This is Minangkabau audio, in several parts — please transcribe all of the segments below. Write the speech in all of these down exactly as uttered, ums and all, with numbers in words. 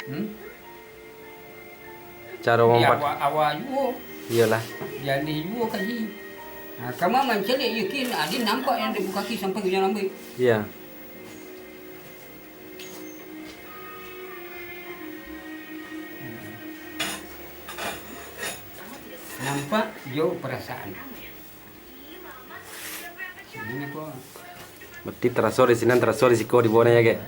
Hmm? Caro Di mampat- awa-awa juo. Iyolah. Jaleh juo kaji. Nah, kama mancaliak iyo kin, ado nampak nan di kaki sampai ka jalan baik. Iya. Nampak jo parasaan. Sini ko. Berarti taraso di sinan, taraso di siko, di bawah ya, kek?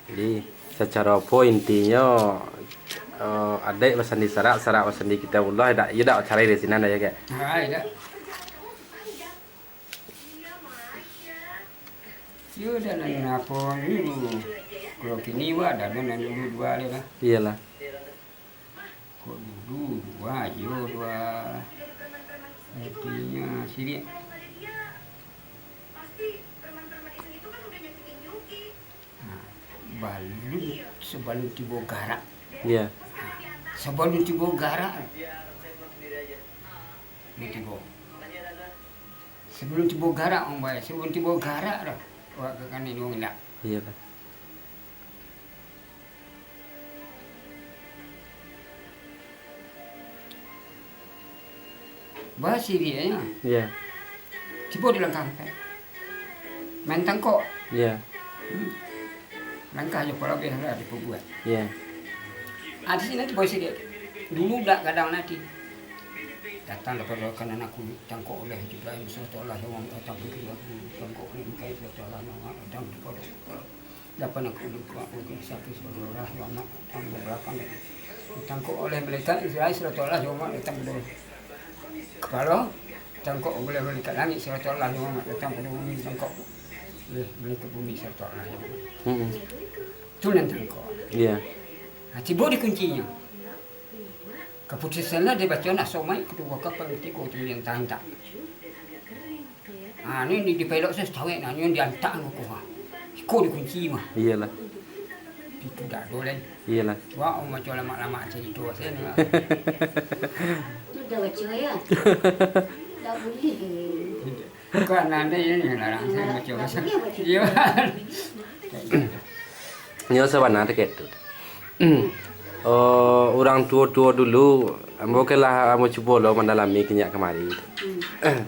Jadi, sacaro apo intinyo, eh, adaik basandi sarak, sarak basandi Kitabullah, dak, iyo dak carai di sinan, ya, kek? Ah, dak. Iyo, dak nan apo dulu. Kalau kini, wah, dak ado nan dulu dua lai lah. Iyolah. Kok dulu dua, iyo dua. Artinyo, siriak. Nah, balun, sabalun tibo garak. Iya. Sabalun tibo garak. Ni tibo. Sabalun tibo garak, wong bayar. Sabalun tibo garak dah. Awak ka kanai wong indak. Iya, Pak. Basiriaknyo. Iya. Tibo di langkah angkek. Main tangkok. Iya. Hmm. Langkah jo pala biaso lah dipabuek. Iya. Ah, di sinan tibo siriak. Dulu dak gadang nanti. Datang dapado kanan aku, tangkok oleh Jibril, surah Allah, datang pun aku, tangkok oleh Mikail, surah Allah, datang dapado Dapan aku lupa, mungkin satu sebelah, yo anak, datang dari belakang. Ditangkok oleh malaikat Israel, surah Allah, yo anak, datang dari kepala. Ditangkok oleh malaikat langit, surah Allah, yo anak, datang dari bumi, ditangkok oleh malaikat bumi, surah Allah, yo anak. Mm-mm. Tu nan tangkok. Iya. Nah, tibo di kuncinyo. Kaputusan lah dibaco, nah, somaik kaduo, kapal katigo tu yang tahantak. Ah, ni di, di pelok saya setawek, nah, ni yang diantak ko, ha. Iko dikunci mah. Iyalah. Itu dak boleh. Iyalah. Wah, om baco lamak-lamak carito saya ni, Mak. Tu dah baco, ya? Tak boleh. Bukan, ada yang larang saya baco. Larang, tak boleh baco. Iya. Nyo sabana tu kaitu. Oh, urang tuo-tuo dulu, ambo kan lah ambo cubo lo mandalami kinyak kamari. Hmm.